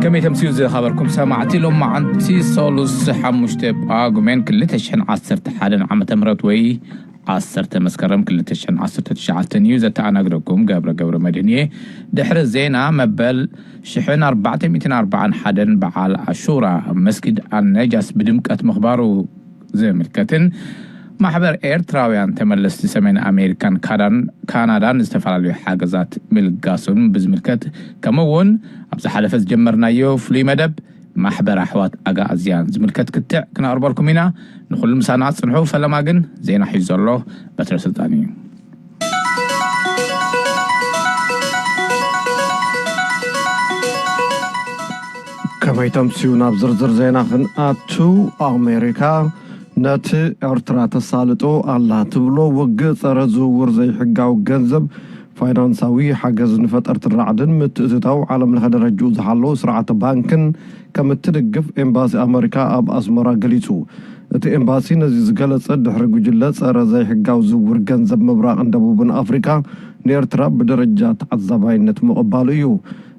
ከመይ ተምስዩ ዝኸበርኩም ሰማዕቲ፣ ሎማዓንቲ ሰሉስ ሓሙሽተ ጳጉሜን ክልተ ሽሕን ዓሰርተ ሓደን ዓመተ ምህረት ወይ ዓሰርተ መስከረም ክልተ ሽሕን ዓሰርተ ትሽዓተን እዩ። ዘተኣናግደኩም ገብረ ገብረ መድህን እየ። ድሕሪ ዜና፣ መበል ሽሕን ኣርባዕተ ሚእትን ኣርባዓን ሓደን በዓል ኣሹራ ኣብ መስጊድ ኣልነጃስ ብድምቀት ምኽባሩ ዝምልከትን ማሕበር ኤርትራውያን ተመለስቲ ሰሜን ኣሜሪካን ካዳን-፣ ካናዳን ዝተፈላለዩ ሓገዛት ምልጋሱን ብዝምልከት፣ ከምኡ እውን ኣብ ዝሓለፈ ዝጀመርናዮ ፍሉይ መደብ ማሕበር ኣሕዋት ኣጋእዝያን ዝምልከት ክትዕ ክነቕርበልኩም ኢና። ንኹሉ ምሳና ጽንሑ። ፈለማ ግን ዜና ሒዙ ዘሎ በትረ ስልጣን እዩ። ከመይ ተምስዩ ናብ ዝርዝር ዜና ክንኣቱ፣ ኣሜሪካ ነቲ ኤርትራ ተሳልጦ ኣላ ትብሎ ውግእ ጸረ ዝውውር ዘይሕጋዊ ገንዘብ ፋይናንሳዊ ሓገዝ ንፈጠርትን ራዕድን ምትእትታው ዓለም ለኸ ደረጅኡ ዝሓለወ ስርዓተ ባንክን ከም እትድግፍ ኤምባሲ ኣመሪካ ኣብ ኣስመራ ገሊጹ። እቲ ኤምባሲ ነዚ ዝገለጸ ድሕሪ ጉጅለ ጸረ ዘይሕጋዊ ዝውውር ገንዘብ ምብራቕን ደቡብን ኣፍሪካ ንኤርትራ ብደረጃ ተዓዛባይነት ምቕባሉ እዩ።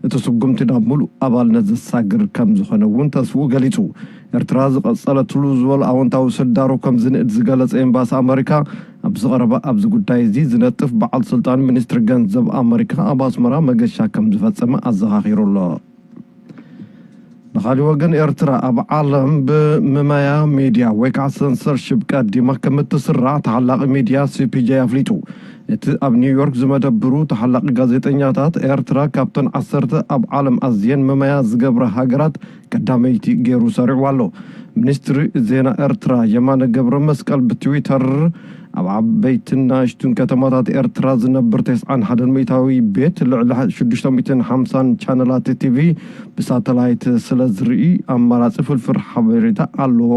እቲ ስጉምቲ ናብ ሙሉእ ኣባልነት ዘሳግር ከም ዝኾነ እውን ተስፍኡ ገሊጹ። ኤርትራ ዝቐጸለትሉ ዝበሉ ኣወንታዊ ስዳሩ ከም ዝንእድ ዝገለጸ ኤምባሲ ኣመሪካ፣ ኣብዚ ቀረባ ኣብዚ ጉዳይ እዚ ዝነጥፍ በዓል ስልጣን ሚኒስትሪ ገንዘብ ኣመሪካ ኣብ ኣስመራ መገሻ ከም ዝፈጸመ ኣዘኻኺሩ ኣሎ። ብኻሊእ ወገን፣ ኤርትራ ኣብ ዓለም ብምመያ ሚድያ ወይ ከዓ ሰንሰርሺፕ ቀዲማ ከም እትስራዕ ተሓላቒ ሚድያ ሲ ፒ ጄ ኣፍሊጡ። እቲ ኣብ ኒውዮርክ ዝመደብሩ ተሓላቒ ጋዜጠኛታት፣ ኤርትራ ካብተን ዓሰርተ ኣብ ዓለም ኣዝየን መመያ ዝገብራ ሃገራት ቀዳመይቲ ገይሩ ሰሪዕዋ ኣሎ። ሚኒስትሪ ዜና ኤርትራ የማነ ገብረ መስቀል ብትዊተር፣ ኣብ ዓበይትን ንኣሽቱን ከተማታት ኤርትራ ዝነብር ተስዓን ሓደን ሚእታዊ ቤት፣ ልዕሊ ሽዱሽተ ሚእትን ሓምሳን ቻነላት ቲ ቪ ብሳተላይት ስለ ዝርኢ፣ ኣማራጺ ፍልፍል ሓበሬታ ኣለዎ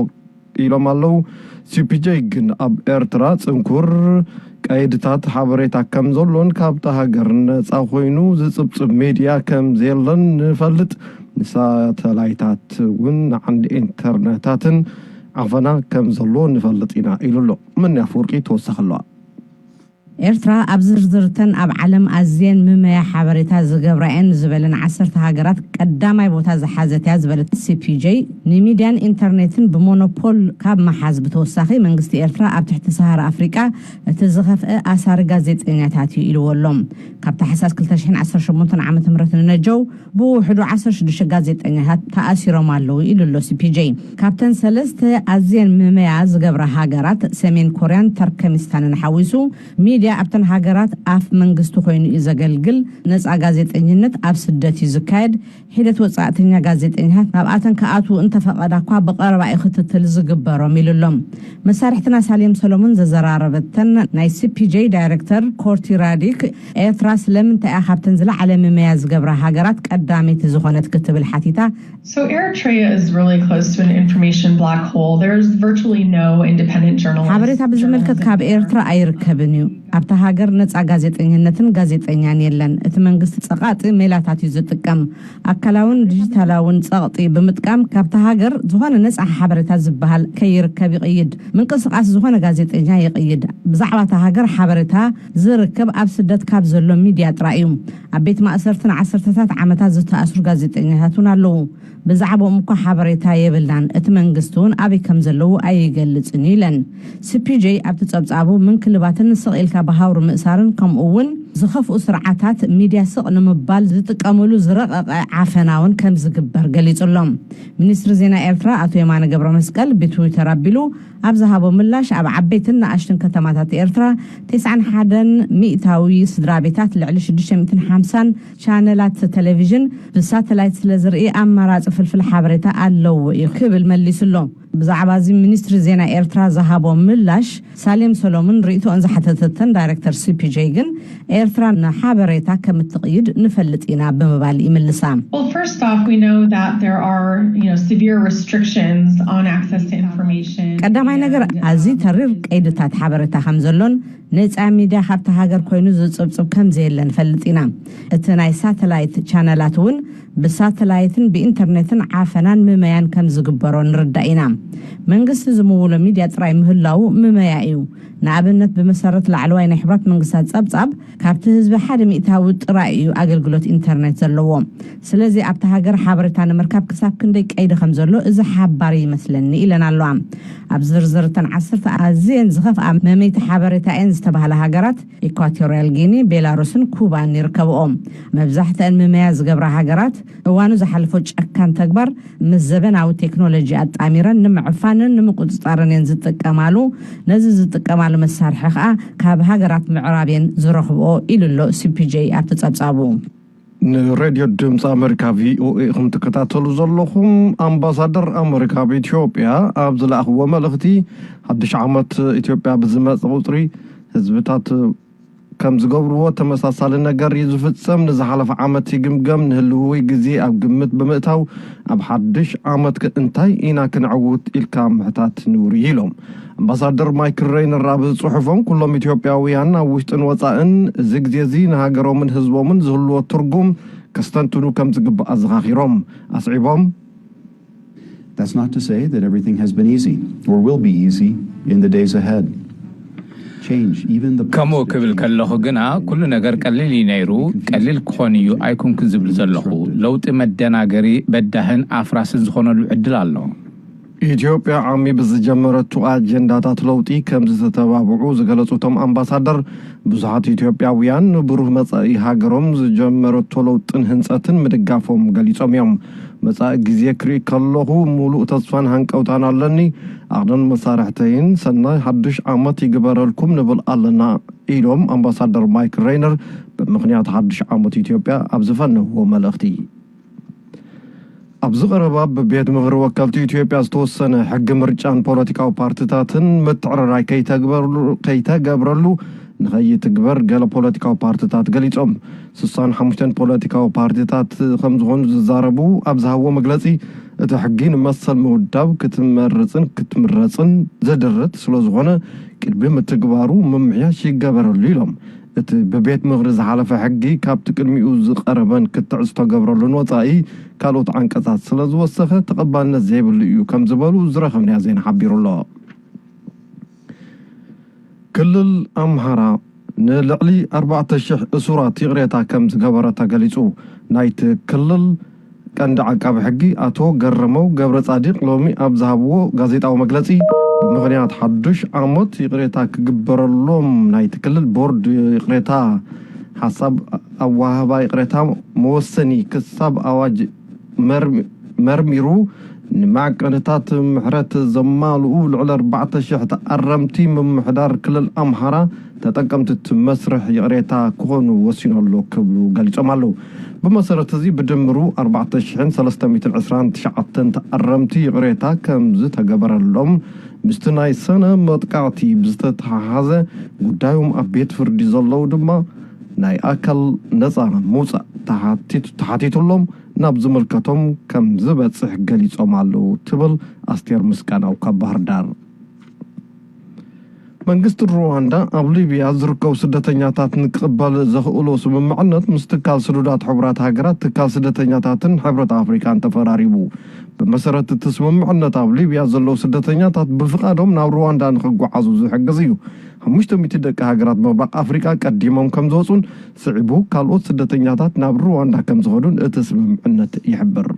ኢሎም ኣለዉ። ሲ ፒ ጄ ግን ኣብ ኤርትራ ጽንኩር ቀይድታት ሓበሬታ ከም ዘሎን ካብታ ሃገር ነጻ ኮይኑ ዝጽብጽብ ሚድያ ከም ዘየለን ንፈልጥ፣ ንሳተላይታት እውን ንዓንዲ ኢንተርነታትን ዓፈና ከም ዘሎ ንፈልጥ ኢና ኢሉ ኣሎ። መኒ ኣፈወርቂ ተወሳኺ ኣለዋ። ኤርትራ ኣብ ዝርዝርተን ኣብ ዓለም ኣዝየን ምመያ ሓበሬታ ዝገብራ እየን ዝበለን ዓሰርተ ሃገራት ቀዳማይ ቦታ ዝሓዘት እያ ዝበለት ሲ ፒ ጄ፣ ንሚድያን ኢንተርኔትን ብሞኖፖል ካብ መሓዝ ብተወሳኺ፣ መንግስቲ ኤርትራ ኣብ ትሕቲ ሰሃራ ኣፍሪቃ እቲ ዝኸፍአ ኣሳሪ ጋዜጠኛታት እዩ ኢልዎ ኣሎ። ካብ ታሕሳስ ክልተ ሽሕን ዓሰርተ ሸሞንተን ዓመተ ምህረት ንነጀው ብውሕዱ ዓሰርተ ሽዱሽተ ጋዜጠኛታት ተኣሲሮም ኣለዉ ኢሉ ኣሎ ሲ ፒ ጄ። ካብተን ሰለስተ ኣዝየን ምመያ ዝገብራ ሃገራት፣ ሰሜን ኮርያን ተርከሚስታንን ሓዊሱ፣ ሚድያ ኣብተን ሃገራት ኣፍ መንግስቲ ኮይኑ እዩ ዘገልግል። ነጻ ጋዜጠኝነት ኣብ ስደት እዩ ዝካየድ። ሒደት ወጻእተኛ ጋዜጠኛታት ናብኣተን ክኣትዉ እንተፈቐዳ እኳ ብቐረባ እዩ ክትትል ዝግበሮም ኢሉ ኣሎ። መሳርሕትና ሳሌም ሰሎሞን ዘዘራረበተን ናይ ሲ ፒ ጄ ዳይሬክተር ኮርቲ ራዲክ፣ ኤርትራ ስለምንታይ እያ ካብተን ዝለዓለ ምመያ ዝገብራ ሃገራት ቀዳመይቲ ዝኾነት ክትብል ሓቲታ። So Eritrea is really close to an information black hole. There's virtually no independent journalists. ሓበሬታ ብዝምልከት ካብ ኤርትራ ኣይርከብን እዩ። ኣብታ ሃገር ነጻ ጋዜጠኝነትን ጋዜጠኛን የለን። እቲ መንግስቲ ጸቓጢ ሜላታት እዩ ዝጥቀም። ኣካላውን ዲጂታላውን ጸቕጢ ብምጥቃም ካብታ ሃገር ዝኾነ ነጻ ሓበሬታ ዝበሃል ከይርከብ ይቕይድ። ምንቅስቓስ ዝኾነ ጋዜጠኛ ይቕይድ። ብዛዕባ እታ ሃገር ሓበሬታ ዝርከብ ኣብ ስደት ካብ ዘሎ ሚድያ ጥራይ እዩ። ኣብ ቤት ማእሰርትን ዓሰርተታት ዓመታት ዝተኣስሩ ጋዜጠኛታት እውን ኣለዉ። ብዛዕባኦም እኳ ሓበሬታ የብልናን። እቲ መንግስቲ እውን ኣበይ ከም ዘለዉ ኣይገልጽን እዩ ኢለን። ሲ ፒ ጄ ኣብቲ ጸብጻቡ ምንክልባትን ስቕ ኢልካ ብሃውሪ ምእሳርን ከምኡ እውን ዝኸፍኡ ስርዓታት ሚድያ ስቕ ንምባል ዝጥቀምሉ ዝረቐቐ ዓፈና እውን ከም ዝግበር ገሊጹ ኣሎ። ሚኒስትሪ ዜና ኤርትራ ኣቶ የማነ ገብረ መስቀል ብትዊተር ኣቢሉ ኣብ ዝሃቦ ምላሽ፣ ኣብ ዓበይትን ንኣሽቱን ከተማታት ኤርትራ ተስዓን ሓደን ሚእታዊ ስድራ ቤታት ልዕሊ ሽዱሽተ ሚእትን ሓምሳን ቻነላት ቴሌቪዥን ብሳተላይት ስለ ዝርኢ ኣማራጺ ፍልፍል ሓበሬታ ኣለዎ እዩ ክብል መሊሱ ኣሎ። ብዛዕባ እዚ ሚኒስትሪ ዜና ኤርትራ ዝሃቦ ምላሽ፣ ሳሌም ሰሎሙን ርእይቶኦን ዝሓተተተን ዳይሬክተር ሲ ፒ ጄ ግን፣ ኤርትራ ንሓበሬታ ከም እትቕይድ ንፈልጥ ኢና ብምባል ይምልሳ። Well, first off, we know that there are, you know, severe restrictions on access to information. ቀዳማይ ነገር፣ and, ኣዝዩ um, ተሪር ቀይድታት ሓበሬታ ከም ዘሎን ነጻ ሚድያ ካብቲ ሃገር ኮይኑ ዝጽብጽብ ከም ዘየለ ንፈልጥ ኢና። እቲ ናይ ሳተላይት ቻነላት እውን ብሳተላይትን ብኢንተርኔትን ዓፈናን ምመያን ከም ዝግበሮ ንርዳእ ኢና። መንግስቲ ዝምውሎ ሚድያ ጥራይ ምህላዉ ምመያ እዩ። ንኣብነት ብመሰረት ላዕለዋይ ናይ ሕብራት መንግስታት ጸብጻብ ካብቲ ህዝቢ ሓደ ሚእታዊ ጥራይ እዩ ኣገልግሎት ኢንተርኔት ዘለዎ። ስለዚ ኣብታ ሃገር ሓበሬታ ንምርካብ ክሳብ ክንደይ ቀይዲ ከም ዘሎ እዚ ሓባሪ ይመስለኒ ኢለን ኣለዋ። ኣብ ዝርዝር እተን ዓሰርተ ኣዝየን ዝኸፍኣ መመይቲ ሓበሬታ እየን ዝተባህላ ሃገራት ኢኳቶሪያል ጊኒ፣ ቤላሩስን ኩባን ይርከብኦም። መብዛሕትአን ምመያ ዝገብራ ሃገራት እዋኑ ዝሓለፎ ጨካን ተግባር ምስ ዘበናዊ ቴክኖሎጂ ኣጣሚረን ንምዕፋንን ንምቁፅፃርን እየን ዝጥቀማሉ። ነዚ ዝጥቀማሉ መሳርሒ ከዓ ካብ ሃገራት ምዕራብ እየን ዝረኽብኦ ኢሉ ኣሎ ሲፒጄ ኣብቲ ፀብፃቡ። ንሬድዮ ድምፂ ኣሜሪካ ቪኦኤ ኢኹም ትከታተሉ ዘለኹም። ኣምባሳደር ኣሜሪካ ኣብ ኢትዮጵያ ኣብ ዝለኣኽዎ መልእኽቲ፣ ሓድሽ ዓመት ኢትዮጵያ ብዝመፀ ቁፅሪ ህዝብታት ከም ዝገብርዎ ተመሳሳሊ ነገር እዩ ዝፍጸም። ንዝሓለፈ ዓመት ይግምገም፣ ንህልዊ ግዜ ኣብ ግምት ብምእታው ኣብ ሓድሽ ዓመት ከ እንታይ ኢና ክንዕውት ኢልካ ምሕታት ንውር እዩ ኢሎም ኣምባሳደር ማይክል ሬይነር ኣብ ጽሑፎም። ኩሎም ኢትዮጵያውያን ኣብ ውሽጥን ወጻእን እዚ ግዜ እዚ ንሃገሮምን ህዝቦምን ዝህልዎ ትርጉም ከስተንትኑ ከም ዝግባእ ኣዘኻኺሮም ኣስዒቦም። That's not to say that everything has been easy or will be easy in the days ahead. Change, even the ከምኡ ክብል ከለኹ ግና ኩሉ ነገር ቀሊል እዩ ነይሩ። ቀሊል ክኾን እዩ ኣይኩንኩ ዝብል ዘለኹ። ለውጢ መደናገሪ፣ በዳህን ኣፍራስን ዝኾነሉ ዕድል ኣሎ። ኢትዮጵያ ዓሚ ብዝጀመረቱ ኣጀንዳታት ለውጢ ከም ዝተተባብዑ ዝገለጹ እቶም ኣምባሳደር፣ ብዙሓት ኢትዮጵያውያን ንብሩህ መጻኢ ሃገሮም ዝጀመረቶ ለውጥን ህንጸትን ምድጋፎም ገሊጾም እዮም። መጻኢ ግዜ ክርኢ ከለኹ ሙሉእ ተስፋን ሃንቀውታን ኣለኒ። ኣቕደን መሳርሕተይን ሰናይ ሓድሽ ዓመት ይግበረልኩም ንብል ኣለና ኢሎም ኣምባሳደር ማይክ ሬይነር ብምኽንያት ሓድሽ ዓመት ኢትዮጵያ ኣብ ዝፈነዎ መልእኽቲ። ኣብዚ ቀረባ ብቤት ምኽሪ ወከልቲ ኢትዮጵያ ዝተወሰነ ሕጊ ምርጫን ፖለቲካዊ ፓርቲታትን ምትዕርራይ ከይተግበረሉ ንኸይትግበር ገለ ፖለቲካዊ ፓርቲታት ገሊጾም። ስሳን ሓሙሽተን ፖለቲካዊ ፓርቲታት ከም ዝኾኑ ዝዛረቡ ኣብ ዝሃብዎ መግለጺ፣ እቲ ሕጊ ንመሰል ምውዳብ ክትመርጽን ክትምረጽን ዝድርት ስለ ዝኾነ ቅድሚ ምትግባሩ ምምሕያሽ ይገበረሉ ኢሎም። እቲ ብቤት ምኽሪ ዝሓለፈ ሕጊ ካብቲ ቅድሚኡ ዝቐረበን ክትዕ ዝተገብረሉን ወጻኢ ካልኦት ዓንቀጻት ስለ ዝወሰኸ ተቐባልነት ዘይብሉ እዩ ከም ዝበሉ ዝረኸብናዮ ዜና ሓቢሩ ኣሎ። ክልል ኣምሓራ ንልዕሊ ኣርባዕተ ሽሕ እሱራት ይቕሬታ ከም ዝገበረ ተገሊጹ። ናይቲ ክልል ቀንዲ ዓቃቢ ሕጊ ኣቶ ገረመው ገብረ ጻዲቕ ሎሚ ኣብ ዝሃብዎ ጋዜጣዊ መግለጺ፣ ብምኽንያት ሓዱሽ ዓመት ይቕሬታ ክግበረሎም ናይቲ ክልል ቦርድ ይቕሬታ ሓሳብ ኣዋህባ ይቕሬታ መወሰኒ ክሳብ ኣዋጅ መርሚሩ ንማዕቀንታት ምሕረት ዘማልኡ ልዕሊ ኣርባዕተ ሽሕ ተኣረምቲ ምምሕዳር ክልል ኣምሓራ ተጠቀምቲ እቲ መስርሕ ይቕሬታ ክኾኑ ወሲኑ ኣሎ ክብሉ ገሊጾም ኣለዉ። ብመሰረት እዚ ብድምሩ ኣርባዕተ ሽሕን ሰለስተ ሚእትን ዕስራን ትሽዓተን ተኣረምቲ ይቕሬታ ከም ዝተገበረሎም ምስቲ ናይ ሰነ መጥቃዕቲ ብዝተተሓሓዘ ጉዳዮም ኣብ ቤት ፍርዲ ዘለዉ ድማ ናይ ኣካል ነፃ ምውፃእ ተሓቲቱሎም ናብ ዝምልከቶም ከም ዝበፅሕ ገሊፆም ኣለዉ ትብል ኣስቴር ምስጋናው ካብ ባህር ዳር። መንግስቲ ሩዋንዳ ኣብ ሊብያ ዝርከቡ ስደተኛታት ንክቕበል ዘኽእሎ ስምምዕነት ምስ ትካል ስዱዳት ሕቡራት ሃገራት ትካል ስደተኛታትን ሕብረት ኣፍሪካን ተፈራሪሙ። ብመሰረት እቲ ስምምዕነት ኣብ ሊብያ ዘለዉ ስደተኛታት ብፍቓዶም ናብ ሩዋንዳ ንክጓዓዙ ዝሕግዝ እዩ። ሓሙሽተ ሚእቲ ደቂ ሃገራት ምብራቕ ኣፍሪቃ ቀዲሞም ከም ዝወፁን ስዒቡ ካልኦት ስደተኛታት ናብ ሩዋንዳ ከም ዝኸዱን እቲ ስምምዕነት ይሕብር።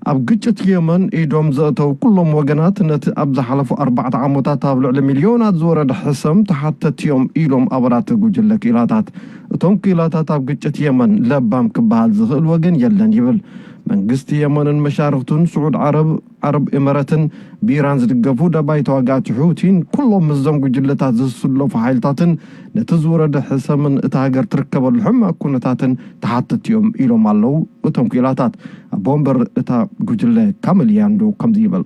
ኣብ ግጭት የመን ኢዶም ዘእተው ኩሎም ወገናት ነቲ ኣብ ዝሓለፉ ኣርባዕተ ዓመታት ኣብ ልዕሊ ሚልዮናት ዝወረደ ሕሰም ተሓተቲ እዮም ኢሎም ኣባላት ጉጅለ ክኢላታት። እቶም ክኢላታት ኣብ ግጭት የመን ለባም ክበሃል ዝኽእል ወገን የለን ይብል። መንግስቲ የመንን መሻርክቱን ስዑድ ዓረብ ዓረብ ኤመረትን ብኢራን ዝድገፉ ደባይ ተዋጋእቲ ሑቲን ኩሎም ምስዞም ጉጅለታት ዝስለፉ ሓይልታትን ነቲ ዝወረደ ሕሰምን እታ ሃገር ትርከበሉ ሕማቕ ኩነታትን ተሓተቲ እዮም ኢሎም ኣለዉ እቶም ክኢላታት። ኣቦ ወንበር እታ ጉጅለ ካመል ያንዶ ከምዚ ይብል።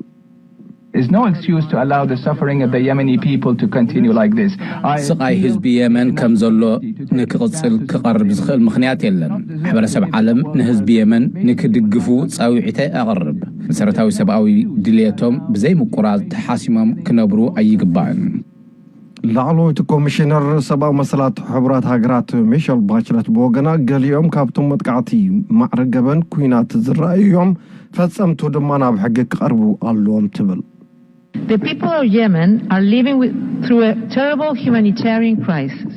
Is no excuse to allow the suffering of the Yemeni people to continue like this. I ስቓይ ህዝቢ የመን ከም ዘሎ ንክቕጽል ክቐርብ ዝኽእል ምኽንያት የለን። ማሕበረሰብ ዓለም ንህዝቢ የመን ንክድግፉ ጻውዒተ ኣቕርብ። መሰረታዊ ሰብኣዊ ድልየቶም ብዘይ ምቁራጽ ተሓሲሞም ክነብሩ ኣይግባእን። ላዕለወይቲ ኮሚሽነር ሰብኣዊ መሰላት ሕቡራት ሃገራት ሚሸል ባችለት ብወገና፣ ገሊኦም ካብቶም መጥቃዕቲ ማዕረ ገበን ኲናት ዝረኣዩ እዮም፣ ፈጸምቱ ድማ ናብ ሕጊ ክቐርቡ ኣለዎም ትብል። The people of Yemen are living with, through a terrible humanitarian crisis.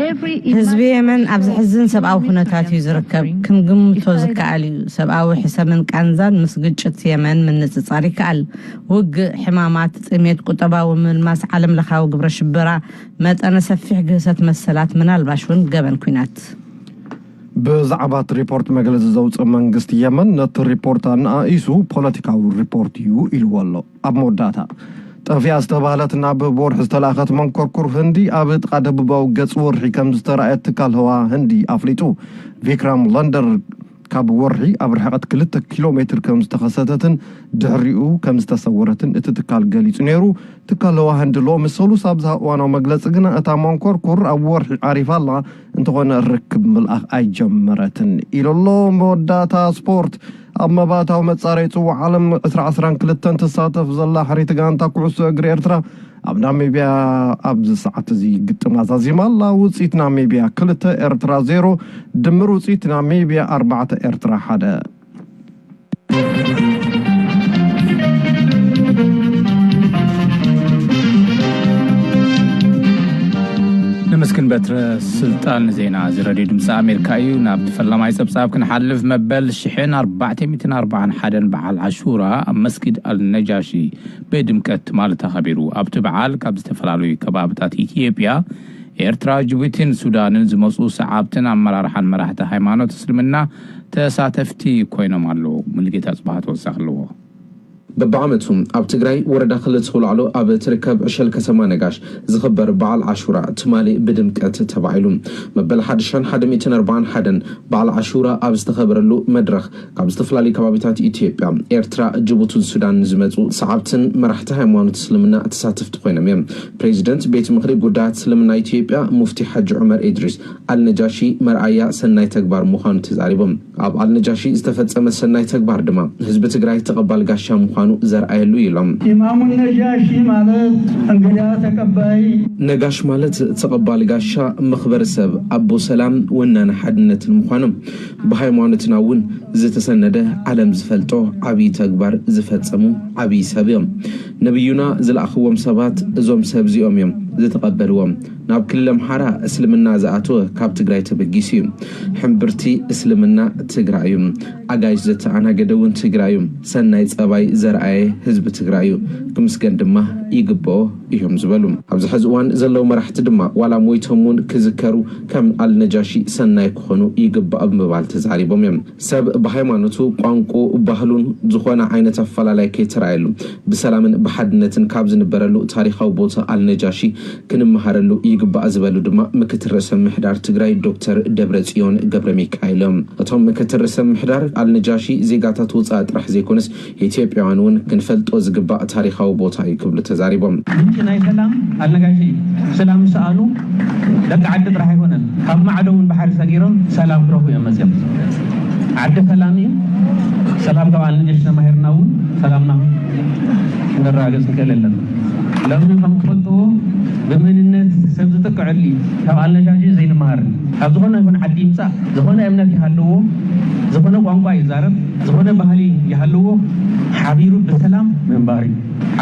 Every ህዝቢ የመን ኣብ ዘሕዝን ሰብኣዊ ኩነታት እዩ ዝርከብ። ክንግምቶ ዝከኣል እዩ። ሰብኣዊ ሕሰምን ቃንዛን ምስ ግጭት የመን ምንጽጻር ይከኣል። ውግእ፣ ሕማማት፣ ጥሜት፣ ቁጠባዊ ምልማስ፣ ዓለም ለኻዊ ግብረ ሽበራ፣ መጠነ ሰፊሕ ግህሰት መሰላት፣ ምናልባሽ እውን ገበን ኲናት። ብዛዕባ እቲ ሪፖርት መግለጺ ዘውፅእ መንግስቲ የመን፣ ነቲ ሪፖርት ኣነኣኢሱ ፖለቲካዊ ሪፖርት እዩ ኢልዎ ኣሎ። ኣብ መወዳእታ፣ ጠፊኣ ዝተባህለት ናብ ወርሒ ዝተላእኸት መንኮርኩር ህንዲ ኣብ ጥቓ ደቡባዊ ገጽ ወርሒ ከም ዝተራእየት ትካል ህዋ ህንዲ ኣፍሊጡ። ቪክራም ላንደር ካብ ወርሒ ኣብ ርሕቐት ክልተ ኪሎ ሜትር ከም ዝተኸሰተትን ድሕሪኡ ከም ዝተሰወረትን እቲ ትካል ገሊጹ ነይሩ። ትካል ህዋ ህንዲ ሎሚ ሰሉስ ኣብ ዝሃብ እዋናዊ መግለጺ ግና፣ እታ መንኮርኩር ኣብ ወርሒ ዓሪፋ ኣላ፣ እንተኾነ ርክብ ምልኣኽ ኣይጀመረትን ኢሉ ኣሎ። መወዳእታ ስፖርት። ኣብ መባእታዊ መጻረዪ ጽዋዕ ዓለም ዕስራ ዓስራን ክልተን ትሳተፍ ዘላ ሕሪት ጋንታ ኩዕሶ እግሪ ኤርትራ ኣብ ናሚብያ ኣብዚ ሰዓት እዚ ግጥማ ዛዚማ ኣላ። ውጽኢት ናሚብያ ክልተ፣ ኤርትራ ዜሮ፣ ድምር ውጽኢት ናሚብያ ኣርባዕተ፣ ኤርትራ ሓደ። ንምስክን በትረ ስልጣን ዜና እዚ ረድዮ ድምፂ ኣሜሪካ እዩ። ናብቲ ፈላማይ ፀብፃብ ክንሓልፍ፣ መበል ሽሕን ኣርባዕተ ሚእትን ኣርባዓን ሓደን በዓል ዓሹራ ኣብ መስጊድ ኣልነጃሺ ብድምቀት ትማሊ ተኸቢሩ። ኣብቲ በዓል ካብ ዝተፈላለዩ ከባብታት ኢትዮጵያ፣ ኤርትራ፣ ጅቡቲን ሱዳንን ዝመፁ ሰዓብትን ኣመራርሓን መራሕቲ ሃይማኖት እስልምና ተሳተፍቲ ኮይኖም ኣለዉ። ሙሉጌታ ጽባህ ተወሳኺ ኣለዎ። በብዓመቱ ኣብ ትግራይ ወረዳ ክልተ ውላዕሎ ኣብ ትርከብ ዕሸል ከተማ ነጋሽ ዝኽበር በዓል ዓሹራ ትማሊ ብድምቀት ተባዒሉ። መበል ሓድሻን ሓደ ሚእትን ኣርባዓን ሓደን በዓል ዓሹራ ኣብ ዝተኸበረሉ መድረኽ ካብ ዝተፈላለዩ ከባቢታት ኢትዮጵያ፣ ኤርትራ፣ ጅቡትን ሱዳን ዝመፁ ሰዓብትን መራሕቲ ሃይማኖት እስልምና ተሳተፍቲ ኮይኖም እዮም። ፕሬዚደንት ቤት ምኽሪ ጉዳያት እስልምና ኢትዮጵያ ሙፍቲ ሓጂ ዑመር ኢድሪስ ኣልነጃሺ መርኣያ ሰናይ ተግባር ምዃኑ ተዛሪቦም። ኣብ ኣልነጃሺ ዝተፈጸመ ሰናይ ተግባር ድማ ህዝቢ ትግራይ ተቐባል ጋሻ ምዃኑ ዘርኣየሉ እዩ ኢሎም። ኢማሙ ነጃሺ ማለት እንግዳ ተቀባይ። ነጋሽ ማለት ተቐባል ጋሻ፣ መኽበሪ ሰብ፣ ኣቦ ሰላም፣ ወናኒ ሓድነትን ምዃኑ ብሃይማኖትና እውን ዝተሰነደ ዓለም ዝፈልጦ ዓብዪ ተግባር ዝፈጸሙ ዓብዪ ሰብ እዮም። ነቢዩና ዝለኣኽዎም ሰባት እዞም ሰብ እዚኦም እዮም ዝተቐበልዎም። ናብ ክልል ኣምሓራ እስልምና ዝኣተወ ካብ ትግራይ ተበጊሱ እዩ። ሕምብርቲ እስልምና ትግራይ እዩ። ኣጋይሽ ዘተኣናገደ እውን ትግራይ እዩ። ሰናይ ጸባይ ዘርኣየ ህዝቢ ትግራይ እዩ። ክምስገን ድማ ይግብኦ እዮም ዝበሉ። ኣብዚ ሕዚ እዋን ዘለዉ መራሕቲ ድማ ዋላ ሞይቶም እውን ክዝከሩ ከም ኣልነጃሺ ሰናይ ክኾኑ ይግባእ ብምባል ተዛሪቦም እዮም። ሰብ ብሃይማኖቱ፣ ቋንቋ፣ ባህሉን ዝኾነ ዓይነት ኣፈላላይ ከይተራእየሉ ብሰላምን ብሓድነትን ካብ ዝንበረሉ ታሪኻዊ ቦታ ኣልነጃሺ ክንመሃረሉ ይግባእ ዝበሉ ድማ ምክትል ርእሰ ምሕዳር ትግራይ ዶክተር ደብረጽዮን ገብረ ሚካኤል እዮም። እቶም ምክትል ርእሰ ምሕዳር ኣልነጃሺ ዜጋታት ወፃኢ ጥራሕ ዘይኮነስ ኢትዮጵያውያን እውን ክንፈልጦ ዝግባእ ታሪኻዊ ቦታ እዩ ክብሉ ተዛሪቦም። ምንጪ ናይ ሰላም ኣልነጋሺ እዩ። ሰላም ምስ ሰኣኑ ደቂ ዓዲ ጥራሕ ኣይኮነን፣ ካብ ማዕዶ እውን ባሕሪ ሰጊሮም ሰላም ክረኽቡ እዮም መፅዮም። ዓዲ ሰላም እዩ። ሰላም ካብ ኣልነጃሺ ተማሂርና እውን ሰላምና ክንረጋገፅ ንክእል ኣለና። ሎሚ ከም ትፈልጥዎ ብመንነት ሰብ ዝጥቅዐሉ እዩ። ካብ ኣልነጃሺ ዘይንመሃር። ካብ ዝኾነ ይኹን ዓዲ ይምፃእ፣ ዝኾነ እምነት ይሃልዎ፣ ዝኾነ ቋንቋ ይዛረብ፣ ዝኾነ ባህሊ ይሃልዎ፣ ሓቢሩ ብሰላም ምንባር እዩ።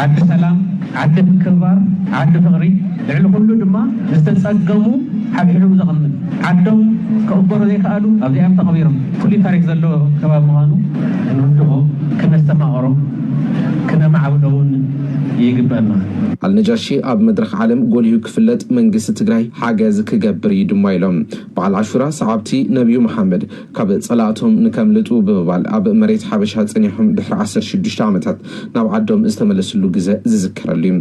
ዓዲ ሰላም፣ ዓዲ ምክብባር፣ ዓዲ ፍቕሪ፣ ልዕሊ ኩሉ ድማ ዝተጸገሙ ሓብሒቡ ዘቐምጥ፣ ዓዶም ክቕበሩ ዘይከኣሉ ኣብዚኦም ተቐቢሮም። ፍሉይ ታሪክ ዘለዎ ከባቢ ምዃኑ ክንርድኦ፣ ክነስተማቕሮ፣ ክነማዕብሎ እውን ይግበኣና። ኣልነጃሺ ኣብ መድረኽ ዓለም ጎሊሁ ክፍለጥ መንግስቲ ትግራይ ሓገዝ ክገብር እዩ ድማ ኢሎም። በዓል ዓሹራ ሰዓብቲ ነቢዩ መሓመድ ካብ ጸላእቶም ንከምልጡ ብምባል ኣብ መሬት ሓበሻ ጸኒሖም ድሕሪ ዓሰርተ ሽዱሽተ ዓመታት ናብ ዓዶም ዝተመለስሉ ግዘ ዝዝከረሉ እዩ።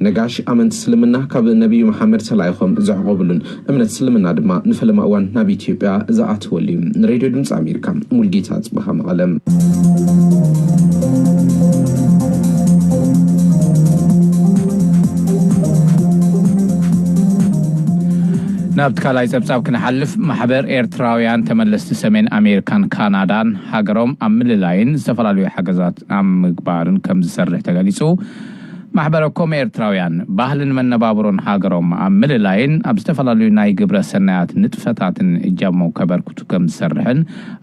ነጋሽ ኣመንቲ እስልምና ካብ ነቢዩ መሓመድ ተላኢኾም ዘዕቆብሉን እምነት እስልምና ድማ ንፈለማ እዋን ናብ ኢትዮጵያ ዝኣተወሉ እዩ። ንሬድዮ ድምፂ ኣሜሪካ ሙልጌታ ጽበሃ መቐለም። ናብቲ ካልኣይ ጸብጻብ ክንሓልፍ፣ ማሕበር ኤርትራውያን ተመለስቲ ሰሜን ኣሜሪካን ካናዳን ሃገሮም ኣብ ምልላይን ዝተፈላለዩ ሓገዛት ኣብ ምግባርን ከም ዝሰርሕ ተገሊጹ። ማሕበረ ኮም ኤርትራውያን ባህልን መነባብሮን ሃገሮም ኣብ ምልላይን ኣብ ዝተፈላለዩ ናይ ግብረ ሰናያት ንጥፈታትን እጃሞም ከበርክቱ ከም ዝሰርሕን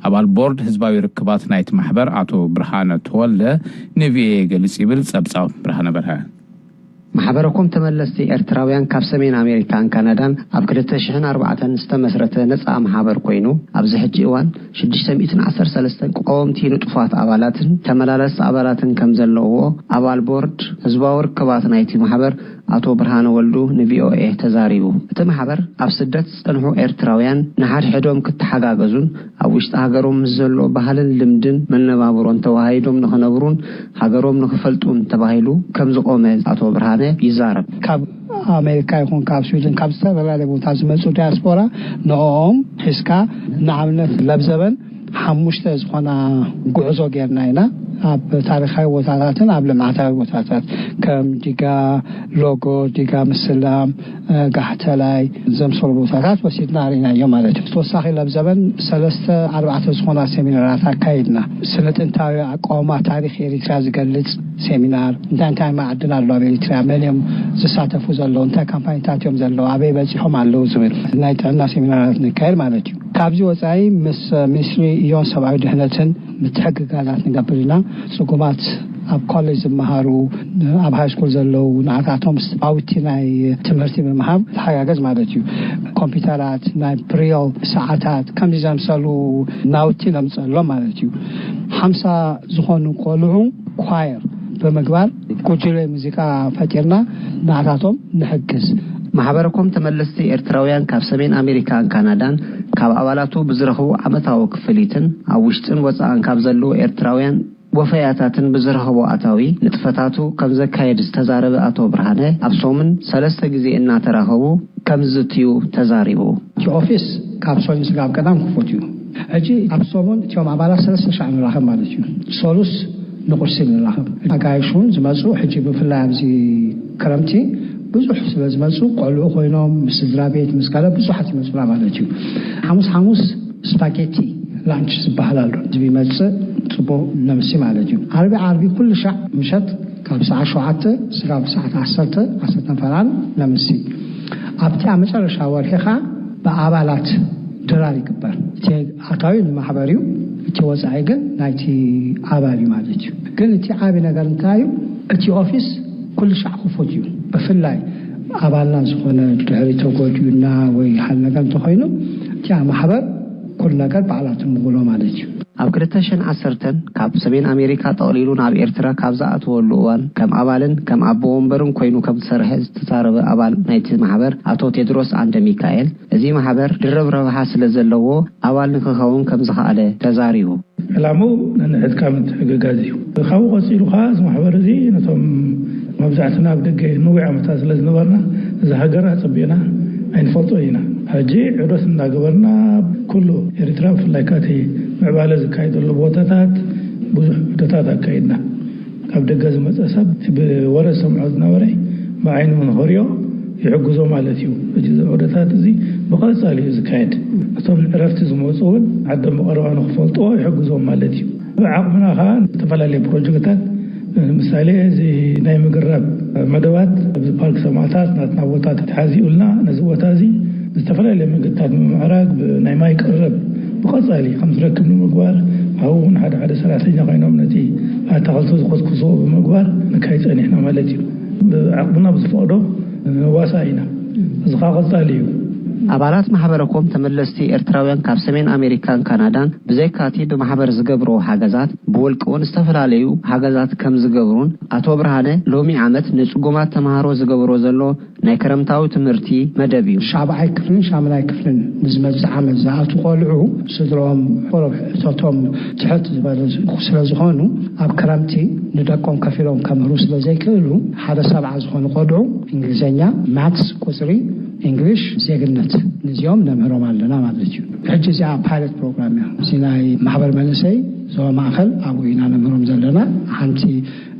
ኣባል ቦርድ ህዝባዊ ርክባት ናይቲ ማሕበር ኣቶ ብርሃነ ተወልደ ንቪኦኤ ገሊጹ ይብል ጸብጻብ ብርሃነ በርሀ። ማሕበረ ኮም ተመለስቲ ኤርትራውያን ካብ ሰሜን ኣሜሪካን ካናዳን ኣብ ክልተ ሽሕን ኣርባዕተን ዝተመስረተ ነጻ ማሕበር ኮይኑ፣ ኣብዚ ሕጂ እዋን ሽዱሽተ ሚእትን ዓሰርተ ሰለስተን ቀወምቲ ንጡፋት ኣባላትን ተመላለስቲ ኣባላትን ከም ዘለውዎ ኣባል ቦርድ ህዝባዊ ርክባት ናይቲ ማሕበር ኣቶ ብርሃነ ወልዱ ንቪኦኤ ተዛሪቡ። እቲ ማሕበር ኣብ ስደት ዝጸንሑ ኤርትራውያን ንሓድሕዶም ክተሓጋገዙን ኣብ ውሽጢ ሃገሮም ምስ ዘሎ ባህልን ልምድን መነባብሮን ተዋሃሂዶም ንኽነብሩን ሃገሮም ንኽፈልጡን ተባሂሉ ከም ዝቖመ ኣቶ ብርሃነ ይዛረብ። ካብ ኣሜሪካ ይኹን ካብ ስዊድን ካብ ዝተፈላለየ ቦታ ዝመፁ ዲያስፖራ ንኦም ሒዝካ ንኣብነት ለብዘበን ሓሙሽተ ዝኾና ጉዕዞ ጌርና ኢና። ኣብ ታሪኻዊ ቦታታትን ኣብ ልምዓታዊ ቦታታት ከም ዲጋ ሎጎ፣ ዲጋ ምስላም፣ እ፣ ጋሕተላይ ዘምሰሉ ቦታታት ወሲድና ርኢናዮ ማለት እዩ። ተወሳኺ ለብዘበን ሰለስተ ኣርባዕተ ዝኾና ሴሚናራት ኣካይድና። ስነ ጥንታዊ ኣቃውማ ታሪኽ ኤሪትራ ዝገልጽ ሴሚናር፣ እንታይ እንታይ ማዕድን ኣሎ ኣብ ኤሪትራ፣ መን እዮም ዝሳተፉ ዘለዉ፣ እንታይ ካምፓኒታት እዮም ዘለዉ፣ ኣበይ በጺሖም ኣለዉ ዝብል ናይ ጥዕና ሴሚናራት ንካየድ ማለት እዩ። ካብዚ ወጻኢ ምስ ሚኒስትሪ እዮን ሰብኣዊ ድሕነትን ምትሕግጋዛት ንገብር ኢና። ጽጉማት ኣብ ኮሌጅ ዝመሃሩ፣ ኣብ ሃይ ስኩል ዘለዉ ንዓታቶም ናውቲ ናይ ትምህርቲ ብምሃብ ተሓጋገዝ ማለት እዩ። ኮምፒውተራት፣ ናይ ብሬል ሰዓታት፣ ከምዚ ዘምሰሉ ናውቲ ነምጸሎም ማለት እዩ። ሓምሳ ዝኾኑ ቆልዑ ኳየር ብምግባር ጉጅለ ሙዚቃ ፈጢርና ንዓታቶም ንሕግዝ። ማሕበረ ኮም ተመለስቲ ኤርትራውያን ካብ ሰሜን ኣሜሪካን ካናዳን ካብ ኣባላቱ ብዝረኽቦ ዓመታዊ ክፍሊትን ኣብ ውሽጥን ወጻእን ካብ ዘለዉ ኤርትራውያን ወፈያታትን ብዝረኽቦ ኣታዊ ንጥፈታቱ ከም ዘካየድ ዝተዛረበ ኣቶ ብርሃነ፣ ኣብ ሰሙን ሰለስተ ግዜ እናተራኸቡ ከም ዝዝትዩ ተዛሪቡ። እቲ ኦፊስ ካብ ሰኞ ስጋብ ቀዳም ክፉት እዩ። ሕጂ ኣብ ሰሙን እቲኦም ኣባላት ሰለስተ ሻዕ ንራኸብ ማለት እዩ። ሰሉስ ንቁርሲ ንራኸብ። ኣጋይሽ እውን ዝመፁ ሕጂ ብፍላይ ኣብዚ ክረምቲ ብዙሕ ስለ ዝመፁ ቆልዑ ኮይኖም ምስ ስድራ ቤት ምስ ካልእ ብዙሓት ይመፁና ማለት እዩ። ሓሙስ ሓሙስ ስፓጌቲ ላንች ዝበሃል ኣሎ። እዚ ይመፅእ ፅቡቅ ነምሲ ማለት እዩ። ዓርቢ ዓርቢ ኩሉ ሻዕ ምሸት ካብ ሰዓት ሸውዓተ ስጋብ ሰዓት ዓሰርተ፣ ዓሰርተ ፈላን ነምሲ። ኣብቲ ኣብ መጨረሻ ወርሒ ኸዓ ብኣባላት ድራር ይግበር። እቲ ኣታዊ ንማሕበር እዩ፣ እቲ ወፃኢ ግን ናይቲ ኣባል እዩ ማለት እዩ። ግን እቲ ዓቢ ነገር እንታይ እዩ? እቲ ኦፊስ ኩሉ ሻዕ ክፉት እዩ። ብፍላይ ኣባልና ዝኾነ ድሕሪ ተጎድዩና ወይ ሓደ ነገር እንተኾይኑ፣ እቲኣ ማሕበር ኩሉ ነገር ባዕላ ትምውሎ ማለት እዩ። ኣብ ክልተ ሽሕን ዓሰርተን ካብ ሰሜን ኣሜሪካ ጠቕሊሉ ናብ ኤርትራ ካብ ዝኣተወሉ እዋን ከም ኣባልን ከም ኣቦ ወንበርን ኮይኑ ከም ዝሰርሐ ዝተዛረበ ኣባል ናይቲ ማሕበር ኣቶ ቴድሮስ ዓንደ ሚካኤል፣ እዚ ማሕበር ድርብ ረብሓ ስለ ዘለዎ ኣባል ንክኸውን ከም ዝኸኣለ ተዛሪቡ። ዕላምኡ ነንሕድካ ምትሕግጋዝ እዩ። ካብኡ ቀጺሉ ከኣ እዚ ማሕበር እዚ ነቶም መብዛሕትና ኣብ ደገ ንዊዕ ዓመታት ስለ ዝነበርና፣ እዚ ሃገር ኣጸቢቕና ኣይንፈልጦ ኢና። ሕጂ ዑደት እናገበርና ኩሉ ኤርትራ፣ ብፍላይ ከኣ እቲ ምዕባለ ዝካየደሉ ቦታታት ብዙሕ ዑደታት ኣካይድና። ካብ ደገ ዝመጸ ሰብ እቲ ብወረ ዝሰምዖ ዝነበረ ብዓይኑ ንኽሪኦ ይሕግዞ ማለት እዩ። እዚ ዑደታት እዚ ብቐጻሊ እዩ ዝካየድ። እቶም ንዕረፍቲ ዝመጹ እውን ዓዶም ብቐረባ ንኽፈልጥዎ ይሕግዞም ማለት እዩ። ብዓቕምና ኸዓ ዝተፈላለዩ ፕሮጀክታት፣ ንምሳሌ፣ እዚ ናይ ምግራብ መደባት ኣብዚ ፓርክ ሰማእታት ናትና ቦታ ተታሓዚኡልና፣ ነዚ ቦታ እዚ ብዝተፈላለየ መንገድታት ንምምዕራግ፣ ብናይ ማይ ቀረብ ብቐጻሊ ከም ዝረክብ ንምግባር፣ ኣብኡ እውን ሓደ ሓደ ሰራሕተኛ ኮይኖም ነቲ ኣታኽልቲ ዝኮትኩስዎ ብምግባር ንካይ ጸኒሕና ማለት እዩ። ብዓቕምና ብዝፈቕዶ ንዋሳእ ኢና። እዚ ኸዓ ቀጻሊ እዩ። ኣባላት ማሕበረ ኮም ተመለስቲ ኤርትራውያን ካብ ሰሜን ኣሜሪካን ካናዳን ብዘይካቲ ብማሕበር ዝገብርዎ ሓገዛት፣ ብውልቂ እውን ዝተፈላለዩ ሓገዛት ከም ዝገብሩን ኣቶ ብርሃነ ሎሚ ዓመት ንጽጉማት ተምሃሮ ዝገብሮ ዘሎ ናይ ክረምታዊ ትምህርቲ መደብ እዩ። ሻብዓይ ክፍልን ሻምናይ ክፍልን ንዝመጽእ ዓመት ዝኣቱ ቆልዑ ስድሮም፣ ቆረብ ሕቶቶም ትሕት ዝበለ ስለ ዝኾኑ ኣብ ክረምቲ ንደቆም ከፊሎም ከምህሩ ስለ ዘይክእሉ ሓደ ሰብዓ ዝኾኑ ቆልዑ እንግሊዝኛ፣ ማትስ፣ ቁጽሪ፣ እንግሊሽ፣ ዜግነት ንዚኦም ነምህሮም ኣለና ማለት እዩ። ሕጂ እዚኣ ፓይለት ፕሮግራም እያ። እዚ ናይ ማሕበር መንእሰይ ዞባ ማእኸል ኣብኡ ኢና ነምህሮም ዘለና። ሓንቲ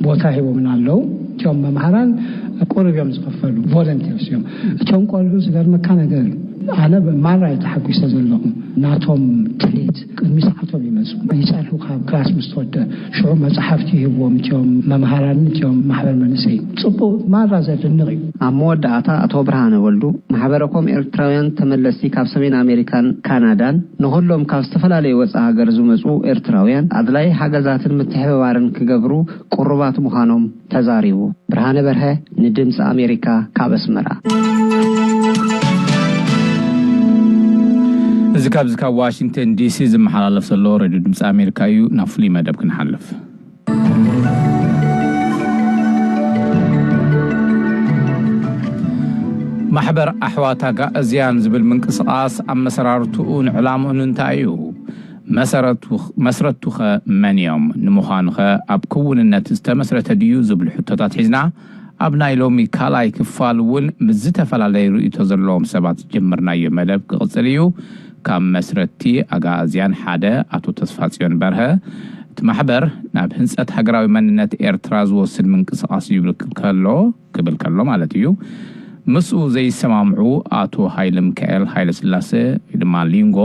ቦታ ሂቦምና ኣለዉ። እቲኦም መምሃራን ቁሩብ እዮም ዝኽፈሉ፣ ቮለንቲርስ እዮም። እቲኦም ቆልዑ ዝገርመካ ነገር እዩ፣ ኣነ ማራ እየ ተሓጒሰ ዘለኹ። ናቶም ትልሂት ቅድሚ ሰዓቶም ይመፁ፣ ይፀንሑ። ካብ ክላስ ምስ ተወደ ሽዑ መፅሓፍቲ ይህብዎም እትዮም፣ መምሃራን እትዮም፣ ማሕበር መንእሰይ። ፅቡቅ፣ ማራ ዘድንቕ እዩ። ኣብ መወዳእታ ኣቶ ብርሃነ ወልዱ፣ ማሕበረኮም ኤርትራውያን ተመለስቲ ካብ ሰሜን ኣሜሪካን ካናዳን ንኹሎም ካብ ዝተፈላለዩ ወፃኢ ሃገር ዝመፁ ኤርትራውያን ኣድላይ ሓገዛትን ምትሕብባርን ክገብሩ ቅሩባት ምዃኖም ተዛሪቡ። ብርሃነ በርሀ ንድምፂ ኣሜሪካ ካብ ኣስመራ። እዚ ካብዚ ካብ ዋሽንግተን ዲሲ ዝመሓላለፍ ዘሎ ሬድዮ ድምፂ ኣሜሪካ እዩ። ናብ ፍሉይ መደብ ክንሓልፍ። ማሕበር ኣሕዋት ኣጋእዝያን ዝብል ምንቅስቓስ ኣመሰራርትኡን ዕላምኡን እንታይ እዩ? መሰረቱ-፣ መስረቱኸ መን እዮም? ንምዃኑኸ ኣብ ክውንነት ዝተመስረተ ድዩ? ዝብሉ ሕቶታት ሒዝና ኣብ ናይ ሎሚ ካልኣይ ክፋል እውን ምስ ዝተፈላለዩ ርእይቶ ዘለዎም ሰባት ዝጀመርናዮ መደብ ክቕጽል እዩ። ካብ መስረቲ ኣጋእዝያን ሓደ ኣቶ ተስፋጽዮን በርሀ፣ እቲ ማሕበር ናብ ህንጸት ሃገራዊ መንነት ኤርትራ ዝወስድ ምንቅስቓስ እዩ ይብል ከሎ፣ ክብል ከሎ ማለት እዩ፣ ምስኡ ዘይሰማምዑ ኣቶ ሃይለ ሚካኤል ሃይለ ስላሴ ወይ ድማ ሊንጎ፣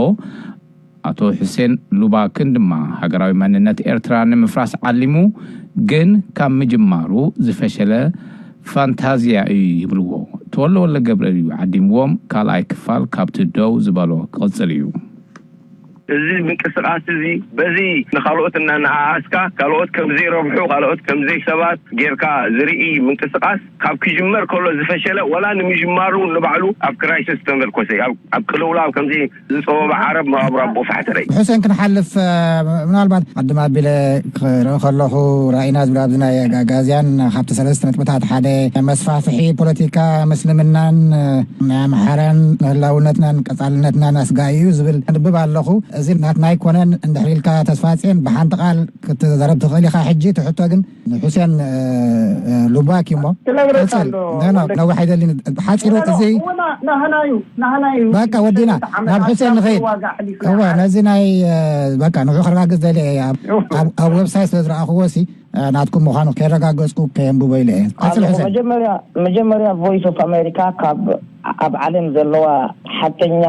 ኣቶ ሑሴን ሉባክን ድማ ሃገራዊ መንነት ኤርትራ ንምፍራስ ዓሊሙ፣ ግን ካብ ምጅማሩ ዝፈሸለ ፋንታዝያ እዩ ይብልዎ። ተወለ ወለ ገብረ እዩ ዓዲምዎም። ካልኣይ ክፋል ካብቲ ደው ዝበሎ ክቕጽል እዩ። እዚ ምንቅስቃስ እዚ በዚ ንካልኦት እናነኣኣስካ ካልኦት ከም ዘይረብሑ፣ ካልኦት ከም ዘይሰባት ጌርካ ዝርኢ ምንቅስቃስ ካብ ክጅመር ከሎ ዝፈሸለ፣ ወላ ንምጅማሩ ንባዕሉ ኣብ ክራይሲስ ተመርኮሰ፣ ኣብ፣ ኣብ ቅልውላው ከምዚ ዝጸወበ ዓረብ መቓብር ኣቦ ፋሕተረይ። ሕሴን ክንሓልፍ፣ እ፣ ምናልባት ቅድም ኣቢለ ክርኢ ከለኹ ራኢና ዝብል ኣብዚ ናይ ኣጋዝያን ካብቲ ሰለስተ ነጥብታት ሓደ መስፋፍሒ ፖለቲካ ምስልምናን፣ እ፣ ናይ ኣምሓራን ህላውነትናን ቀጻልነትናን ኣስጋኢ እዩ ዝብል ኣንብብ ኣለኹ። እዚ ናትና ኣይኮነን። እንድሕር ኢልካ ተስፋጽዮን ብሓንቲ ቃል ክትዛረብ ትኽእል ኢኻ። ሕጂ እቲ ሕቶ ግን ንሑሴን፣ እ፣ እ፣ ሉባክ እዩ እሞ ትነግረካ ቀጽል። ኣሎ፣ ኖ፣ ኖ፣ ወለድ ነዊሕ ኣይደልን። ሓጺሩ ወለድ እዚ እወ፣ ና-፣ ናህና እዩ፣ ናህና እዩ። በቃ ወዲና። ዓመት ናብ ሑሴን ንኸይድ። ዋጋ ኣሕሊፍና እወ፣ ዓመት። ነዚ ናይ፣ እ፣ በቃ ንዑ ከረጋግጽ ደልየ እየ። ኣብ፣ እወ። ኣብ፣ ኣብ ዌብሳይት ስለ ዝረኣኽዎ ሲ፣ እ፣ ናትኩም ምዃኑ ከየረጋገጽኩ ከየንብቦ ኢለ እየ። ቀጽል ኣለኹ። ሑሴን። መጀመርያ፣ መጀመርያ ቮይስ ኦፍ ኣሜሪካ ካብ ኣብ ዓለም ዘለዋ ሓቀኛ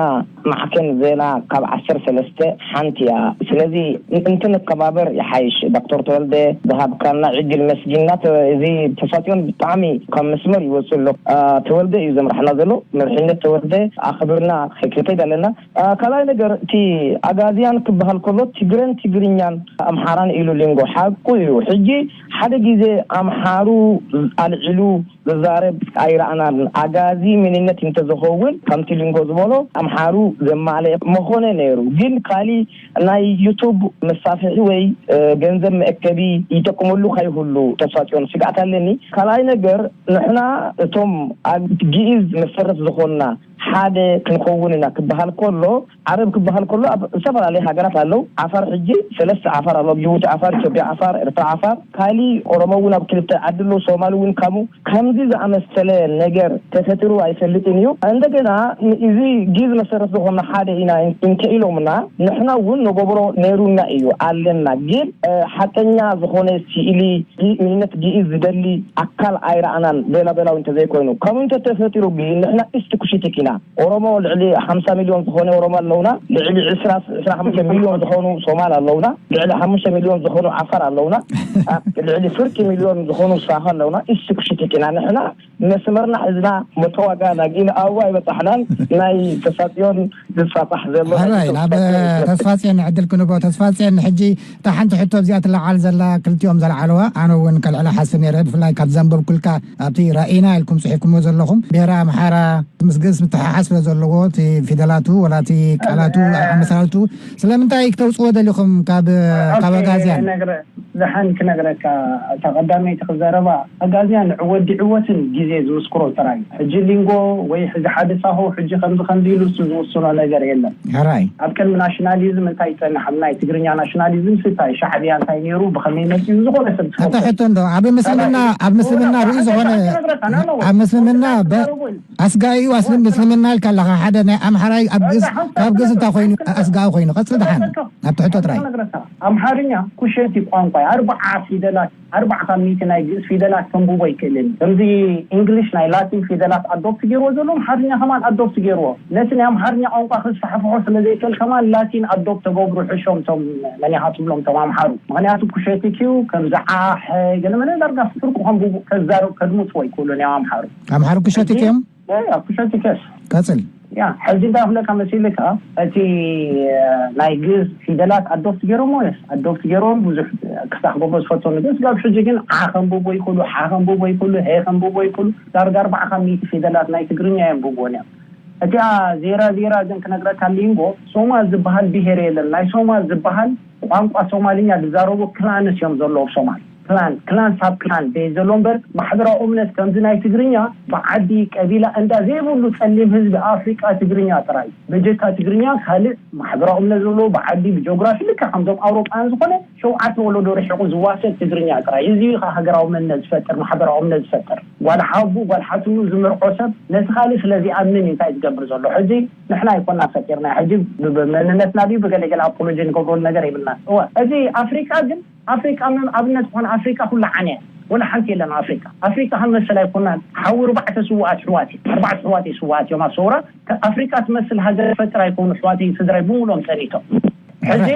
ማዕከን ዜና ካብ ዓሰርተ ሰለስተ ሓንቲ እያ። ስለዚ ን-፣ እንትንከባበር ይሓይሽ። ዶክተር ተወልደ ዝሃብካና ዕድል መስጊንና። ተ-፣ እዚ ተሳትዮን ብጣዕሚ ካብ መስመር ይወፅእ ኣሎ። አ፣ ተወልደ እዩ ዘምርሓና ዘሎ። መርሒነት ተወልደ ኣኽብርና ክንከይድ ኣለና። አ፣ ካልኣይ ነገር፣ እቲ ኣጋዝያን ክበሃል ከሎ ትግረን ትግርኛን ኣምሓራን ኢሉ ሊንጎ ሓቁ እዩ። ሕጂ ሓደ ግዜ ኣምሓሩ ኣልዒሉ ዝዛረብ ኣይረኣናን። ኣጋዚ ምንነት እንተዝኸውን፣ ከምቲ ሊንጎ ዝበሎ፣ ኣምሓሩ ዘማልአ መኾነ ነይሩ። ግን ካሊ ናይ ዩቱብ መሳፍሒ ወይ፣ እ፣ ገንዘብ መእከቢ ይጠቅመሉ ከይህሉ ተሳጽዮን ስግኣት ኣለኒ። ካልኣይ ነገር፣ ንሕና እቶም ኣብ ግእዝ መሰረት ዝኾንና ሓደ ክንኸውን ኢና ክበሃል ከሎ፣ ዓረብ ክበሃል ከሎ ኣብ ዝተፈላለዩ ሃገራት ኣለዉ። ዓፋር ሕጂ ሰለስተ ዓፋር ኣለዉ። ኣብ ጅቡቲ ዓፋር፣ ኢትዮጵያ ዓፋር፣ ኤርትራ ዓፋር፣ ካሊ ኦሮሞ እውን ኣብ ክልተ ዓዲ ኣለዉ። ሶማል እውን ከምኡ። ከምዚ ዝኣመሰለ ነገር ተፈጢሩ ኣይፈልጥን እዩ። እንደገና እዚ ግእዝ መሰረት ዝኾነ ሓደ ኢና እንተ ኢሎምና፣ ንሕና እውን ንገብሮ ነይሩና እዩ ኣለና። ግን፣ እ፣ ሓቀኛ ዝኾነ ስእሊ ግእ-፣ መንነት ግእዝ ዝደሊ ኣካል ኣይረኣናን፣ ቤላ ቤላዊ እንተዘይኮይኑ። ከምኡ እንተተፈጢሩ ግን ንሕና ኢስት ኩሽቲክ ኢና። ኦሮሞ ልዕሊ ሓምሳ ሚልዮን ዝኾነ ኦሮሞ ኣለውና። ልዕሊ ዕስራ፣ ዕስራ ሓሙሽተ ሚልዮን ዝኾኑ ሶማል ኣለውና። ልዕሊ ሓሙሽተ ሚልዮን ዝኾኑ ዓፋር ኣለውና። ኣ፣ ልዕሊ ፍርቂ ሚልዮን ዝኾኑ ሳሆ ኣለውና። ኢስት ኩሽቲክ ኢና ንሕና። መስመርና ሒዝና መተዋጋና ግን ኣብኡ ኣይበጻሕናን። ናይ ተሳጽዮን ዝጻጻሕ ዘሎ ናይ ሕራይ፣ ናብ ተሳጽዮን ዕድል ክንቦ። ተስፋጽዮን፣ ሕጂ እታ ሓንቲ ሕቶ እዚኣ ትለዓል ዘላ ክልቲኦም ዘልዓልዋ፣ ኣነ እውን ከልዕላ ሓስብ ነይረ፣ ብፍላይ ካብ ዘንበብኩልካ ኣብቲ ራኢና ኢልኩም ጽሒፍኩምዎ ዘለኹም፣ ብሄረ ኣምሓራ ምስ ግእዝ ምትሕሓዝ ስለ ዘለዎ፣ እቲ ፊደላቱ ወላ እቲ ቃላቱ ኣመሰራርቱ ስለምንታይ ክተውጽዎ ደሊኹም ካብ፣ ካብ ኦኬ፣ ኣጋዝያን? ነግረ-፣ ደሓን ክነግረካ፣ እታ ቀዳመይቲ ክዛረባ፣ ኣጋዝያን ወዲዕዎትን ግዜ ዝምስክሮ ጥራይ እዩ። ሕጂ ሊንጎ ወይ ሕዚ ሓደ ሳሆ፣ ሕጂ ከምዚ ከምዚ ኢሉ እሱ ዝውስኖ ነገር የለን። ሕራይ። ኣብ ቅድሚ ናሽናሊዝም እንታይ ይጸንሕ? ኣብ ናይ ትግርኛ ናሽናሊዝም ሲ እንታይ ሻዕብያ እንታይ ነይሩ? ብኸመይ መጺኡ? ዝኾነ ሰብ ዝፈልጦ። ሕቶ እንዶ፣ ኣብ ምስልምና፣ ኣብ ምስልምና ርኡይ ዝኾነ፣ ክነግረካ፣ ና፣ ና፣ ኣብ ምስልምና በ-፣ ክዛረቡ ኢሉ። ኣስጋኢ እዩ፣ ኣስልም ምስልምና ኢልካ ኣለኻ። ሓደ ናይ ኣምሓራይ ኣብ ግእዝ፣ ካብ ግእዝ እንታይ ኮይኑ ኣስጋኢ ኮይኑ? ቀጽል ደሓን። ናብቲ ሕቶ ጥራይ። ክነግረካ፣ ኣምሓርኛ ኩሸቲ ቋንቋ እዩ። ኣርባዓ ፊደላት ኣርባዓ ካብ ሚእቲ ናይ ግእዝ ፊደላት ከንብቦ ኣይክእልን። ከምዚ እንግሊሽ ናይ ላቲን ፊደላት ኣዶፕት ገይርዎ ዘሎ ኣምሓርኛ ከማን ኣዶፕት ገይርዎ። ነቲ ናይ ኣምሓርኛ ቋንቋ ክስፋሕፍሖ ስለ ዘይክእል ከማን ላቲን ኣዶፕት ተገብሩ ሕሾም ቶም መን ኢኻ ትብሎም ቶም ኣምሓሩ። ምኽንያቱ ኩሸቲክ እዩ ከምዚ ዓሕ ገለመለ ዳርጋ ፍርቁ ከንብቡ ከዛረብ ከድምፅዎ ኣይክእሉን እዮም ኣምሓሩ። ኣምሓሩ ኩሸቲክ እዮም? ያ ኩሸቲከስ ቀፅል። ያ ሕዚ እንታይ ክብለካ መሲልካ እቲ ናይ ግእዝ ፊደላት ኣዶፕት ገይሮሞ የስ ኣዶፕት ገይሮም ብዙሕ ክሳዕ ክገብሮ ዝፈቶ ነገር ስጋብ ሕጂ ግን ዓ ከንብቦ ይክእሉ ሓ ከንብቦ ይክእሉ ሄ ከንብቦ ይክእሉ ዳርጋ ኣርባዓ ካብ ሚእቲ ፊደላት ናይ ትግርኛ የንብቦን እዮም። እቲኣ ዜራ ዜራ ግን ክነግረካ ሊንጎ ሶማል ዝበሃል ብሄር የለን። ናይ ሶማል ዝበሃል ቋንቋ ሶማልኛ ዝዛረቡ ክላንስ እዮም ዘለዉ ሶማል ክላን ክላን ሳብ ክላን ቤት ዘሎ እምበር ማሕበራዊ እምነት ከምዚ ናይ ትግርኛ ብዓዲ ቀቢላ እንዳ ዘይብሉ ጸሊም ህዝቢ ኣፍሪቃ ትግርኛ ጥራይ በጀካ ትግርኛ ካልእ ማሕበራዊ እምነት ዘለዎ ብዓዲ ብጂኦግራፊ ልክዕ ከምዞም ኣውሮጳውያን ዝኾነ ሸውዓተ ወለዶ ርሒቑ ዝዋሰድ ትግርኛ ጥራይ እዚ ዩ ሃገራዊ መንነት ዝፈጥር ማሕበራዊ እምነት ዝፈጥር ጓል ሓቡ ጓል ሓትኑ ዝምርዖ ሰብ ነቲ ካልእ ስለዚኣምን እንታይ ዝገብር ዘሎ ሕዚ ንሕና ኣይኮና ፈጢርና ሕጂ ብመንነትና ድዩ ብገለገለ ኣፖሎጂ ንገብረሉ ነገር የብልና እወ እዚ ኣፍሪቃ ግን ኣፍሪቃ ኣብነት ዝኾነ ኣፍሪቃ ኩላ ዓንያ ወላ ሓንቲ የለን ኣፍሪቃ ኣፍሪቃ ከም መሰል ኣይኮናን ሓዊ ርባዕተ ስውኣት ኣሕዋት ኣርባዕተ ኣሕዋት ስውኣት እዮም ኣብ ሰውራ ኣፍሪቃ ትመስል ሃገር ፈጥር ኣይኮኑ ኣሕዋት ስድራይ ብምሎም ጸኒቶም ሕዚ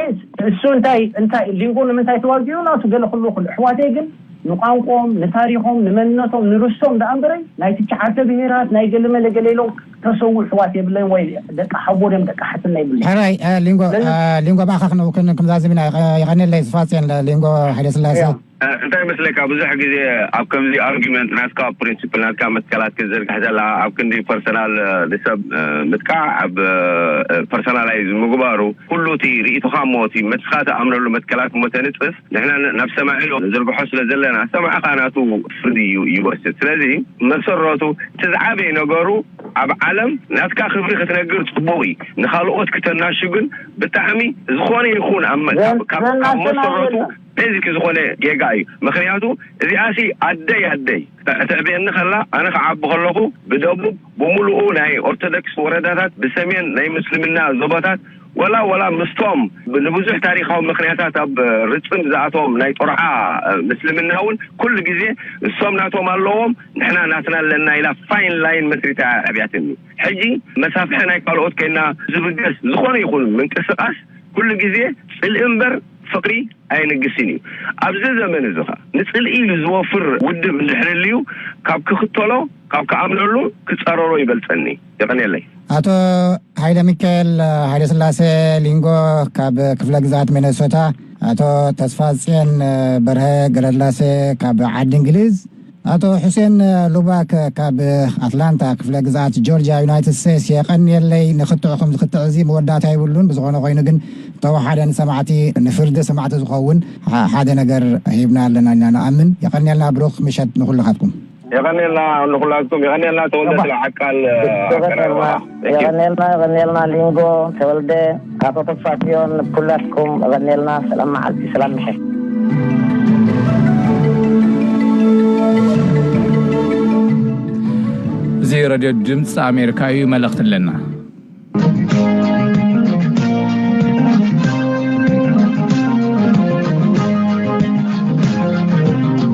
እሱ እንታይ እንታይ ሊንጎ ንምንታይ ተዋጊኡ ናቱ ገለ ክሉ ክሉ ኣሕዋተይ ግን ንቋንቆም ንታሪኾም ንመንነቶም ንርስቶም ደኣ እምበረይ ናይ ትሽዓተ ብሄራት ናይ ገለመለ ገለ ኢሎም ተሰው ኣሕዋት የብለይን ወይ ደቂ ሓቦ ድዮም ደቂ ሓትና የብለይን ሕራይ እ፣ ሊንጎ ስለዚ እ፣ ሊንጎ ብኣኻ ክነው ክን- ክንዛዝም ኢና ይቐ- ይቐንየለይ ዝፋፅየን ሊንጎ ሓይለ ስላሴ ያ። እንታይ መስለካ ብዙሕ ግዜ ኣብ ከምዚ ኣርጊመንት ናትካ ፕሪንሲፕል ናትካ መትከላት ክትዘርግሕ ዘላ ኣብ ክንዲ ፐርሰናል ንሰብ ምጥቃዕ ኣብ ፐርሰናላይዝ ምግባሩ ኩሉ እቲ ርእይቶኻ እሞ እቲ መትስኻ ተኣምነሉ መትከላት እሞ ተንፅፍ ንሕና ናብ ሰማዒ ንዝርግሖ ስለ ዘለና ሰማዒ ከዓ ናቱ ፍርዲ እዩ ይወስድ ስለዚ መሰረቱ እቲ ዝዓበየ ነገሩ ኣብ ዓለም ናትካ ክብሪ ክትነግር ፅቡቅ እዩ ንካልኦት ክተናሹ ግን ብጣዕሚ ዝኾነ ይኹን ኣብ መ- ካብ- ካብ- ካብ ዘናሽና መሰረቱ የለን። ቤዚክ ዝኾነ ጌጋ እዩ ምክንያቱ እዚኣሲ ኣደይ ኣደይ ተዕብየኒ ከላ ኣነ ክዓቢ ከለኹ ብደቡብ ብምሉኡ ናይ ኦርቶዶክስ ወረዳታት ብሰሜን ናይ ምስልምና ዞባታት ወላ ወላ ምስቶም ንብዙሕ ታሪካዊ ምክንያታት ኣብ ርፅም ዝኣቶም ናይ ጦርዓ ምስልምና እውን ኩሉ ግዜ እሶም ናቶም ኣለዎም ንሕና ናትና ኣለና ኢላ ፋይን ላይን መስሪታ ዕብያትኒ ሕጂ መሳፍሐ ናይ ካልኦት ኮይና ዝብገስ ዝኾነ ይኹን ምንቅስቃስ ኩሉ ግዜ ፅልኢ እምበር ፍቅሪ ኣየንግስን እዩ ኣብዚ ዘመን እዚ ኸ ንፅልኢ ኢሉ ዝወፍር ውድብ እንድሕር ልዩ ካብ ክኽተሎ ካብ ክኣምነሉ ክፀረሮ ይበልፀኒ ይቐንየለይ ኣቶ ሃይለ ሚካኤል ሃይለ ስላሴ ሊንጎ ካብ ክፍለ ግዛት ሚነሶታ ኣቶ ተስፋፅየን በርሀ ገረድላሴ ካብ ዓዲ እንግሊዝ ኣቶ ሑሴን ሉባክ ካብ ኣትላንታ ክፍለ ግዛት ጆርጅያ ዩናይትድ ስቴትስ የቐንየለይ ንክትዕኹም ዝክትዕ እዚ መወዳእታ ይብሉን ብዝኾነ ኮይኑ ግን ተወሓደ ንሰማዕቲ ንፍርዲ ሰማዕቲ ዝኸውን ሓደ ነገር ሂብና ኣለና ኢና ንኣምን የቐንየልና ብሩኽ ምሸት ንኩልኻትኩም የቐንየልና ንኩላትኩም የቐንየልና ተወልደ ስለ ዓቃል ኣቀራርባ የቐንየልና የቐንየልና ሊንጎ ተወልደ ኣቶ ተስፋ ጽዮን ኩላትኩም የቐንየልና ሰላም መዓልቲ ሰላም ምሸት እዚ ረድዮ ድምፂ ኣሜሪካ እዩ መልእኽቲ ኣለና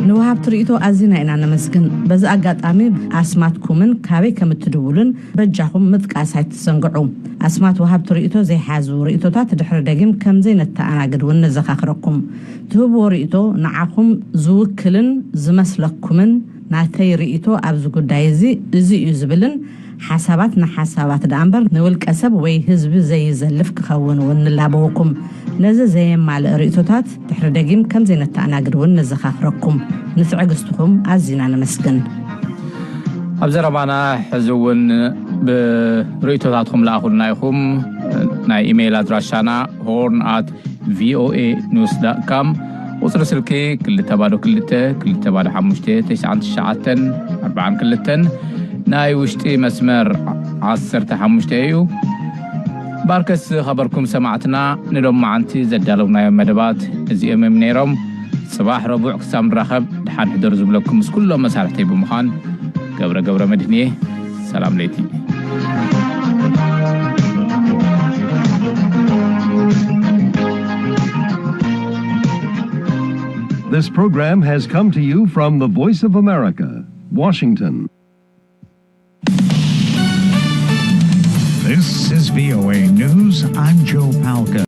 ንወሃብቲ ርእቶ ኣዚና ኢና ነመስግን። በዚ ኣጋጣሚ ኣስማትኩምን ካበይ ከም እትድውሉን በጃኹም ምጥቃስ ኣይትዘንግዑ። ኣስማት ወሃብቲ ርእቶ ዘይሓዙ ርእቶታት ድሕሪ ደጊም ከም ዘይነተኣናግድ እውን ነዘኻኽረኩም። ትህብዎ ርእቶ ንዓኹም ዝውክልን ዝመስለኩምን ናተይ ርእቶ ኣብዚ ጉዳይ እዚ እዚ እዩ ዝብልን ሓሳባት ንሓሳባት ደኣ እምበር ንውልቀ ሰብ ወይ ህዝቢ ዘይዘልፍ ክኸውን እውን ንላበወኩም። ነዚ ዘየማልእ ርእቶታት ድሕሪ ደጊም ከም ዘይነተኣናግድ እውን ነዘኻኽረኩም። ንትዕግስትኹም ኣዚና ነመስግን። ኣብ ዘረባና ሕዚ እውን ብርእቶታትኩም ለኣኹልና ኢኹም። ናይ ኢሜይል ኣድራሻና ሆርን ኣት ቪኦኤ ኒውስ ዳት ካም ቁፅሪ ስልኪ ክልተ ባዶ ክልተ ክልተ ባዶ ሓሙሽተ ተስዓን ትሽዓተን ኣርባዓን ክልተን ናይ ውሽጢ መስመር ዓሰርተ ሓሙሽተ እዩ። ባርከስ ዝኸበርኩም ሰማዕትና ንሎማዓንቲ ዘዳለውናዮም መደባት እዚኦም እዮም ነይሮም። ፅባሕ ረቡዕ ክሳብ ንራኸብ ድሓን ሕደሩ ዝብለኩም ምስ ኩሎም መሳርሕተይ ብምዃን ገብረ ገብረ መድህን እየ። ሰላም ለይቲ። This program has come to you from the Voice of America, Washington. This is V O A News. I'm Joe Palca.